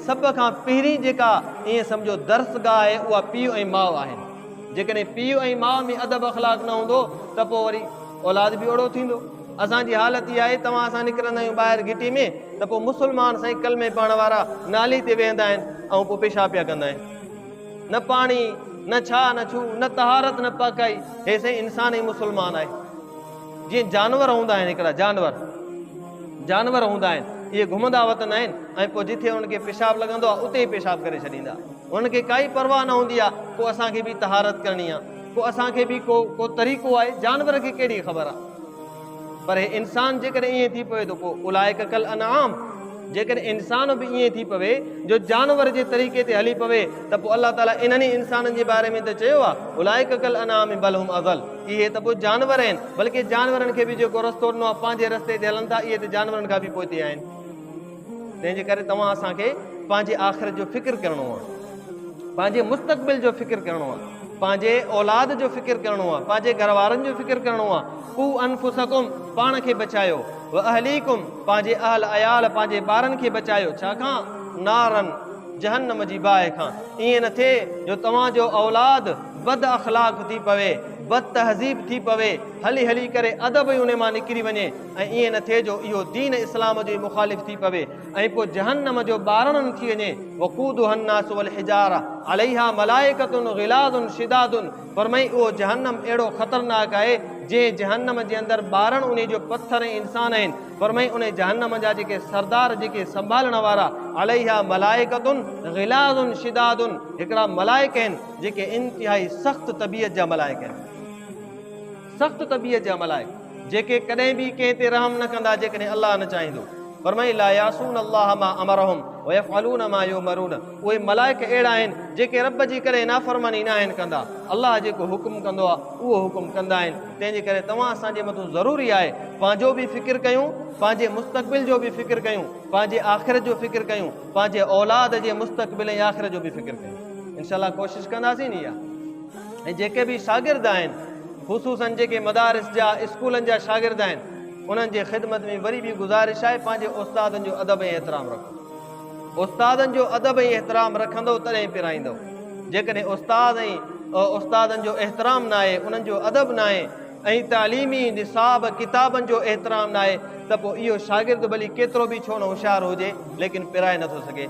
سڀ کان پهرين جيڪا ائين سمجهو درسگاهه آهي اها پيء ۽ ماء آهن. جيڪڏهن پيء ۽ ماء ۾ ادب اخلاق نه هوندو ته پوء وري اولاد به اهڙو ٿيندو. اسان جي حالت اها آهي توهان اسان نڪرندا آهيون ٻاهر گهٽي ۾ ته پوء مسلمان سائين ڪلمي پڙهڻ وارا نالي تي ويهندا آهن ۽ پوء پيشاب پيا ڪندا آهن. نه پاڻي نه ڇا نه ڇو نه طهارت نه پاڪائي. هي سائين انسان ۽ مسلمان آهي. جيئن جانور هوندا آهن هڪڙا جانور جانور هوندا آهن اهي گهمندا وتندا آهن ۽ پوء جٿي انهن کي پيشاب لڳندو آهي اتي ئي پيشاب ڪري ڇڏيندا انهن کي ڪائي پرواهه نه هوندي آهي ڪو اسان کي به طهارت ڪرڻي آهي ڪو اسان کي به ڪو ڪو طريقو آهي جانور کي ڪهڙي خبر آهي پر هي انسان جيڪڏهن ائين ٿي پوي ته پوء اولئڪ ڪالانعام جيڪڏهن انسان به ائين ٿي پوي جو جانور جي طريقي تي هلي پوي ته پوء الله تعاليٰ انهن ئي انسانن جي باري ۾ ته چيو آهي اولئڪ ڪالانعام بل هم اضل اهي ته پوء جانور آهن بلڪه جانورن کي به جيڪو رستو ڏنو آهي پنهنجي رستي تي هلن ٿا اهي ته جانورن کان به پوئتي آهن تنهن جي ڪري توهان اسان کي پنهنجي آخرت جو فڪر ڪرڻو آهي پنهنجي مستقبل جو فڪر ڪرڻو آهي پنهنجي اولاد جو فڪر ڪرڻو آهي پنهنجي گهر وارن جو فڪر ڪرڻو آهي قو انفسڪم پاڻ کي بچايو واهليڪم پنهنجي اهل عيال پنهنجي ٻارن کي بچايو ڇا کان نارن جهنم جي باهه کان ائين نه ٿئي جو توهان جو اولاد بد اخلاق ٿي پوي بد تهذيب ٿي پوي هلي هلي ڪري ادب ئي انهي مان نڪري وڃي ۽ ائين نه ٿئي جو اهو دين اسلام جو ئي مخالف ٿي پوي ۽ پوء جهنم جو ٻارڻ نه ٿي وڃي وقودها الناس والحجاره عليها ملائڪة غلاظ شداد فرمائي اهو جهنم اهڙو خطرناڪ آهي جنهن جهنم جي اندر ٻارڻ انهي جو پٿر ۽ انسان آهن فرمائي انهي جهنم جا جيڪي سردار جيڪي سنڀالڻ وارا عليها ملائڪة غلاظ شداد هڪڙا ملائڪ آهن جيڪي انتهائي سخت طبيعت جا ملائڪ آهن سخت طبيعت جا ملائڪ جيڪي ڪڏهن به ڪنهن تي رحم نه ڪندا جيڪڏهن الله نه چاهيندو. فرمائي لا يعصون الله ما امرهم ويفعلون ما يؤمرون اهي ملائڪ اهڙا آهن جيڪي رب جي ڪڏهن نافرماني ناهن ڪندا الله جيڪو حڪم ڪندو آهي اهو حڪم ڪندا آهن تنهن جي ڪري توهان اسان جي مٿون ضروري آهي پنهنجو به فڪر ڪيون پنهنجي مستقبل جو به فڪر ڪيون پنهنجي آخرت جو فڪر ڪيون پنهنجي اولاد جي مستقبل ۽ آخرت جو به فڪر ڪيون انشاء الله ڪوشش ڪنداسين اها ۽ جيڪي به شاگرد آهن خصوصاً جيڪي مدارس جا اسڪولن جا شاگرد آهن انهن جي خدمت ۾ وري به گذارش آهي پنهنجي استادن جو ادب ۽ احترام رکو استادن جو ادب ۽ احترام رکندو تڏهن پرائيندو جيڪڏهن استاد ۽ استادن جو احترام ناهي انهن جو ادب ناهي ۽ تعليمي نصاب ڪتابن جو احترام ناهي ته پوء اهو شاگرد ڀلي ڪيترو به ڇو نه هوشيار هجي ليڪن پرائي نٿو سگهي.